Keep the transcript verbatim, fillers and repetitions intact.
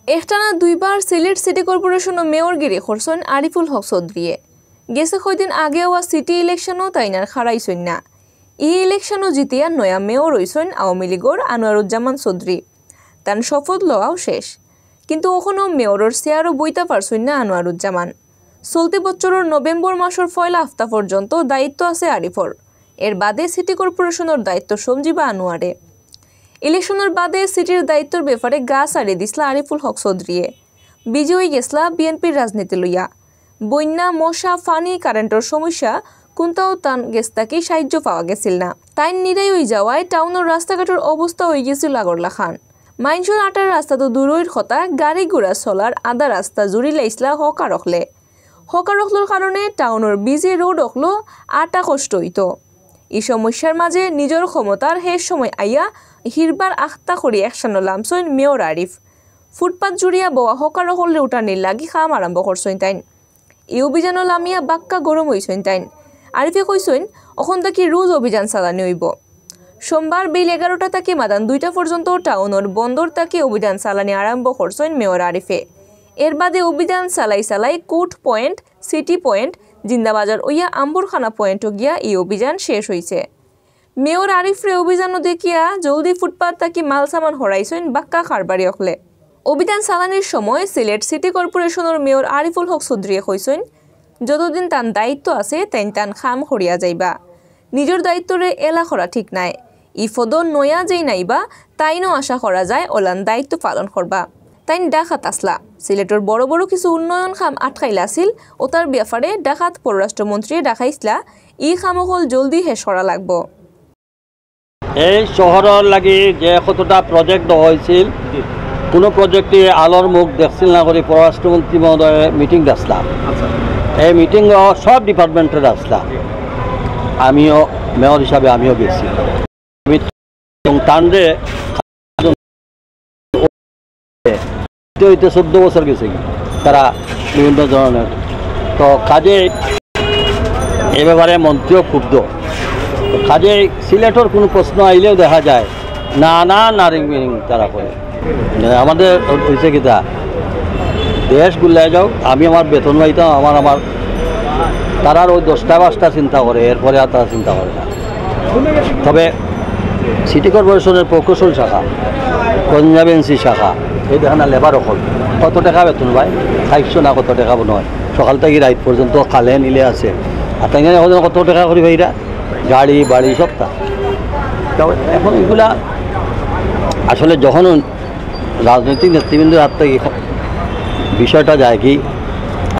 একটানা দুইবার সিলেট সিটি কর্পোরেশনও মেয়রগিরি করছইন আরিফুল হক চৌধুরীয়ে। গেছে কয়দিন আগে অওয়া সিটি ইলেকশনও তাইন আর হারাইছইন না। ই ইলেকশনও জিতিয়া নয়া মেয়র অইছইন আওয়ামী লীগর আনোয়ারুজ্জামান চৌধুরী। তান শপথ লওয়াও শেষ, কিন্তু অখনো মেয়রর চেয়ারও বইতা পারছইন না আনোয়ারুজ্জামান। চলতি বছরর নভেম্বর মাসর পয়লা হাপ্তা পর্যন্ত দায়িত্ব আছে আরিফর। এর বাদে সিটি কর্পোরেশনর দায়িত্ব সমজিবা আনোয়ারে। ইলেকশনর বাদে সিটির দায়িত্বর ব্যাপারে গা ছাড়ি দিছলা আরিফুল হক চৌধুরীয়ে। বিজি অইগেছলা বিএনপির রাজনীতি লইয়া। বইন্যা, মশা, ফানি, কারেন্টর সমস্যা, কুনটাও তান গেছ থাকি সাহায্য পাওয়া গেছিল না। তাইন নিরাই অই যাওয়ায় টাউনর রাস্তাঘাটর অবস্থা অইগেছিল আগর লাখান। মাইনষর আটার রাস্তা তো দূরইর কথা, গাড়ি ঘোড়া চলার আধা রাস্তা জুড়িলাইছলা হকার অকলে। হকার অকলর কারণে টাউনর বিজি রোড অকলো আটা কষ্ট অইতো। ই সমস্যার মাঝে নিজর ক্ষমতার শেষ সময় আইয়া হিরবার আখতা করি একশানো লামছইন মেয়র আরিফ। ফুটপাত জুড়িয়া বওয়া হকার অকলরে উঠানির লাগি কাম আরম্ভ করছইন তাইন। ই অভিযানও লামিয়া বাক্কা গরম অইছইন তাইন। আরিফে কইছইন, অখন থাকি রোজ অভিযান চালানি অইবো। সোমবার বিল এগারোটা থাকি মাদান দুইটা পর্যন্ত টাউনর বন্দর থাকি অভিযান চালানি আরম্ভ করছইন মেয়র আরিফে। এর বাদে অভিযান চালাই চালাই court point, city point, Zindabazar অইয়া আম্বরখানা পয়েন্টও গিয়া ই অভিযান শেষ অইছে। মেয়র আরিফরে অভিযানও দেখিয়া জলদি ফুটপাত থাকি মাল সামান হরাইছইন বাক্কা কারবারি অকলে। অভিযান চালানির সময় সিলেট সিটি কর্পোরেশনর মেয়র আরিফুল হক চৌধুরীয়ে কইছইন, যতদিন তান দায়িত্ব আছে, তাইন তান কাম করিয়া যাইবা। নিজর দায়িত্বরে এলা করা ঠিক নায়। ই পদো নয়া যেইন আইবা, তাইনও আশা করা যায় অলান দায়িত্ব পালন করবা। তাইন ঢাকাত আছলা। সিলেটর বড় বড় কিছু উন্নয়ন কাম আটকাইল আছিল, অতার ব্যাপারে ঢাকাত পররাষ্ট্রমন্ত্রীয়ে ডাকাইছলা, ই কাম অকল জলদি শেষ করা লাগবো। এই শহরর লাগি যে কতটা প্রজেক্ট দেওয়া হয়েছিল, কোনো প্রজেক্টই আলোর মুখ দেখছিল না করি পররাষ্ট্রমন্ত্রী মহোদয় মিটিং ডাকছিলাম। এই মিটিং সব ডিপার্টমেন্টের আসলাম, আমিও মেয়র হিসাবে আমিও গেছি। এবং তানরে হইতে হইতে চোদ্দ বছর গেছে কি তারা বিভিন্ন ধরনের। তো কাজেই এ ব্যাপারে মন্ত্রীও ক্ষুব্ধ। কাজেই সিলেটর কোনো প্রশ্ন আইলেও দেখা যায় না না নারিং মিরিং তারা করে। মানে আমাদের হইছে কিতা, দেশ গুল্লায় যাও, আমি আমার বেতন পাইতাম, আমার আমার তারার ওই দশটা পাঁচটা চিন্তা করে, এরপরে আর তারা চিন্তা করে না। তবে সিটি কর্পোরেশনের প্রকৌশল শাখা, কনজারভেন্সি শাখা, এই দেখেন না লেবার অকল কত টাকা বেতন পায়, চারশো না কত টাকা মনে হয়, সকাল থাকি রাইত পর্যন্ত খালে নিলে আছে। আর তাই না এখন কত টাকা করি ভাইরা, গাড়ি বাড়ি সবটা। তবে এখন এগুলা আসলে যখন রাজনৈতিক নেতৃবৃন্দর হাত থেকে বিষয়টা যায় কি,